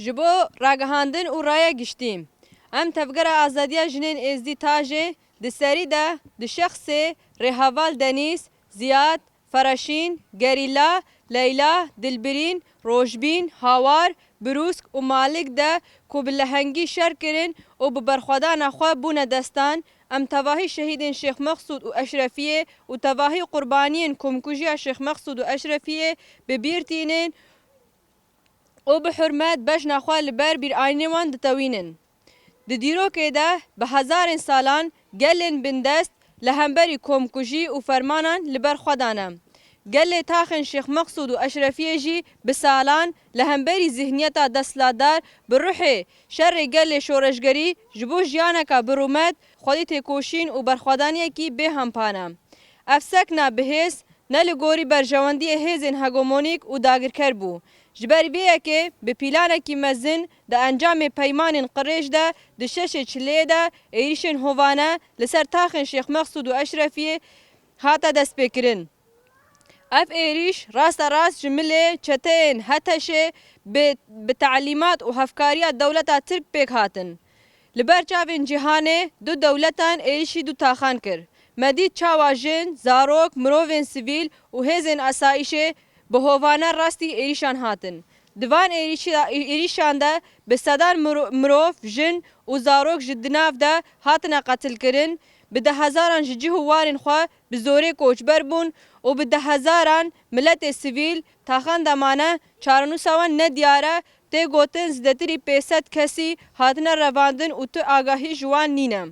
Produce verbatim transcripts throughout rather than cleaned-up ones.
Ji bo ragihandin û raya giştî, em Tevgera Azadiya Jinên Êzdî Tajê di serî de di şexsê rêheval Denîz, Ziyad, Feraşîn, Gerîla, Leyla, Dilbirîn, Rojbîn, Hawar, Birûsk û Malik de ku bi lehengî şer kirin û bi berxwedana xwe bûne destan, em tevahî şehîdên Şêx Meqsûd û Eşrefiyê û tevahî qurbaniyên komkujiya Şêx Meqsûd û Eşrefiyê bi bîr tînin û bi hurmet bejna xwe li ber bîranînê wan ditewînin. Di dîrokê de bi hezarên salan gelên bindest li hemberî komkujî û fermanan li ber xwe dane. Gelê taxên Şêx Meqsûd û Eşrefiyê jî bi salan li hemberî zihniyeta desthilatdar bi ruhê şerê gelê şoreşgerî ji bo jiyaneka bi rûmet xwedî têkoşîn û berxwedaniyekî bê hempa ne. Ev sekna bi hêz ne li gorî berjewendiyê hêzên hegemonîk û dagirker bû. Ji ber vê yekê bi planekî mezin di encamê peymanên qirêj de di şeşê çileyê de êrîşên hovane li ser taxên Şêx Meqsûd û Eşrefiyê hate destpêkirin. Ev êrîş rasterast ji milê çeteyên HTŞê bi, bi telîmat û hevkariya dewleta Tirk pêk hatin. Li ber çavên cîhanê du dewletan êrîşî du taxan kir. Me dît çawa jin, zarok, mirovên sivîl û hêzên asayîşê bi hovane rastî êrîşan hatin. Di van êrîşa-, êrîşan de bi sedan miro-, mirov, jin û zarok ji di nav de hatine qetilkirin, bi dehhezaran ji cih û warên xwe bi zorê koçber bûn û bi dehhezaran miletê sivîl taxan de mane, çarenûsa wan nediyar e, tê gotin zêdetirî pênc sed kesî hatine revandin û tu agahî ji wan nîne.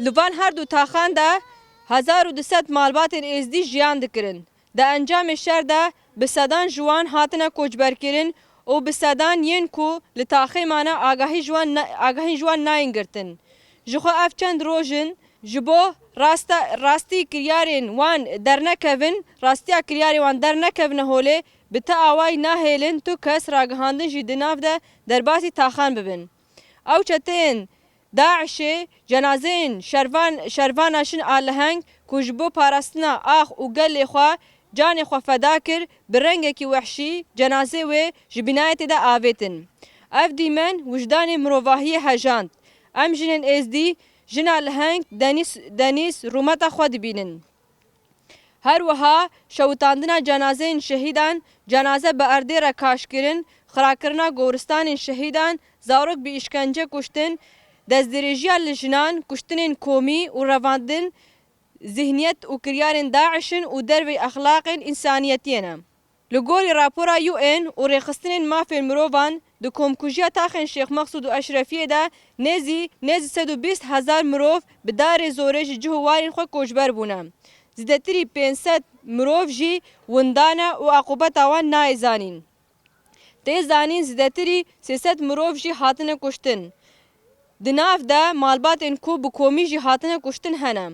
Li van her du taxan de hezar û du sed malbatên êzdî jiyan dikirin. Di encamê şer de bi sedan ji wan hatine koçberkirin û bi sedan yên ku li taxê mane agahî ji wan ne-, agahî ji wan nayên girtin. Ji xwe ev çend roj in ji bo rasta-, rastî kiryarên wan dernekevin, rastiya kiryarê wan dernekevine holê, bi ti awayî nahêlin tu kes ragihandin jî di nav de derbasî taxan bibin. Ew çeteyên DAIŞê cenazeyên şervan-, şervana jin a leheng ku ji bo parastina ax û gelê xwe canê xwe feda kir, bi rengekî wehşî cenazê wê ji bînayetê de avêtin. Ev dîmen wijdanê mirovahiyê hejand. Em jinên êzdî jina leheng Denîz, Denîz rûmeta xwe dibînin. Her wiha şewitandina cenazeyên şehîdan, cenaze bi erdê re kaşkirin, xirakirina goristanên şehîdan, zarok bi îşkence kuştin, destdirêjiya li jinan, kuştinên komî û revandin, zihniyet û kiryarên DAIŞ in û derveyî exlaqên însaniyetiyê ne. Li gorî rapora U N û rêxistinên mafên mirovan, di komkujiya taxên Şêx Meqsûd û Eşrefiyê de nêzî, nêzî sed û bîst hezar mirov bi darê zorê ji cih û warên xwe koçber bûne. Zêdetirî pênc sed mirov jî winda ne û aqûbeta wan nayê zanîn. Tê zanîn zêdetirî sê sed mirov jî hatine kuştin. Di nav de malbatên ku bi komî jî hatine kuştin hene.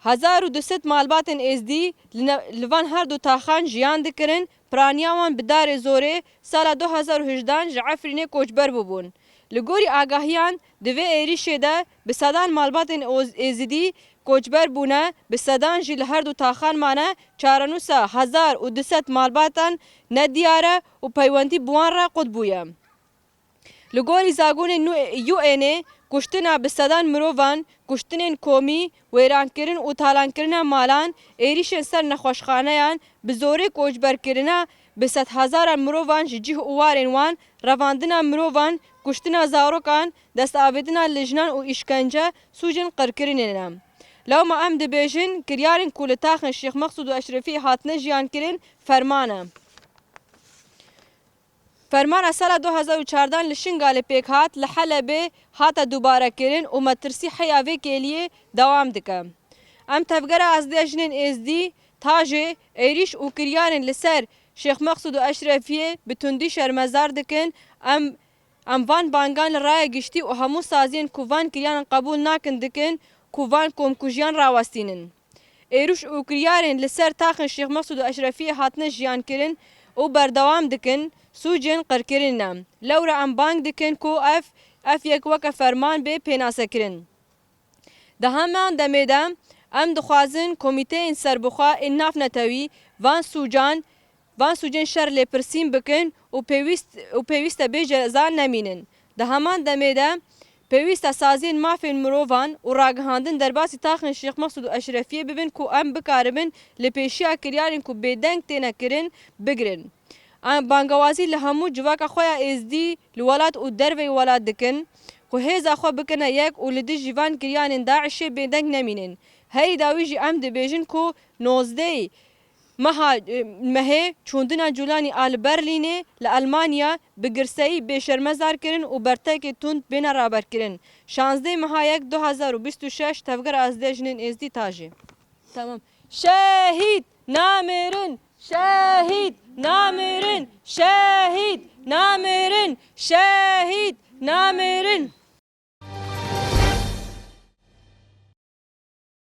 Hezar û du sed malbatên êzdî li ne-, li van her du taxan jiyan dikirin, piraniya wan bi darê zorê sala du hezar û hejdehan ji Efrînê koçber bûbûn. Li gorî agahiyan, di vê êrîşê de bi sedan malbatên oz-, êzidî koçber bûne, bi sedan jî li her du taxan mane, çarenûsa hezar û du sed malbatan nediyar e û peywendî bi wan re qut bûye. Li gorî zagonên nû-, U N'ê, kuştina bi sedan mirovan, kuştinên komî, wêrankirin û talankirina malan, êrîşên ser nexweşxaneyan, bi zorê koçberkirina bi sedhezaran mirovan ji cih û warên wan, revandina mirovan, kuştina zarokan, destavêtina li jinan û îşkence sûcên qirkirinê ne. Lewma em dibêjin, kiryarên ku li taxên Şêx Meqsûd û Eşrefiyê hatine jiyankirin, ferman e. Fermana sala du hezar û çardan li Şingalê pêk hat, li Helebê hate dubarekirin û metirsî heya vê kêliyê dewam dike. Em Tevgera Azadiya Jinên Êzdî, Tajê, êrîş û kiryarên li ser Şêx Meqsûd û Eşrefiyê bi tundî şermezar dikin. Em, em van bangan li raya giştî û hemû saziyên ku van kiryaran qebûl nakin dikin ku van komkujiyan rawestînin. Êrîş û kiryarên li ser taxên Şêx Meqsûd û Eşrefiyê hatine jiyankirin û berdewam dikin, sûcên qirkirinê ne. Lewra em bang dikin ku ev, ev yek weke ferman bê pênasekirin. Di heman demê de em dixwazin komîteyên serbixwe ên navnetewî van sûcan Van sûcên şer lêpirsîn bikin û pêwîst û pêwîst e bê ceza nemînin. Di heman demê de pêwîst e saziyên mafên mirovan û ragihandin derbasî taxên Şêx Mesûd û Eşrefiyê bibin ku em bikaribin li pêşiya kiryarên ku bêdeng têne kirin bigirin. Em bangewazî li hemû civaka xwe ya êzdî li welat û derveyî welat dikin ku hêza xwe bikine yek û li dijî van kiryanên DAIŞê bêdeng nemînin. Herî dawî jî em dibêjin ku nozdehê meha, mehê çûndina Cûlanî a li Berlînê li Elmanya bi girseyî bê şermezar kirin û bertekê tund bêne raberkirin. Şazdehê meha yek du hezar û bîst û şeş Tevgera Êzdî ya Jinên Êzdî, TAJE. Tamam. Şehîd namirin, şehîd namirin, şehîd namirin, şehîd namirin.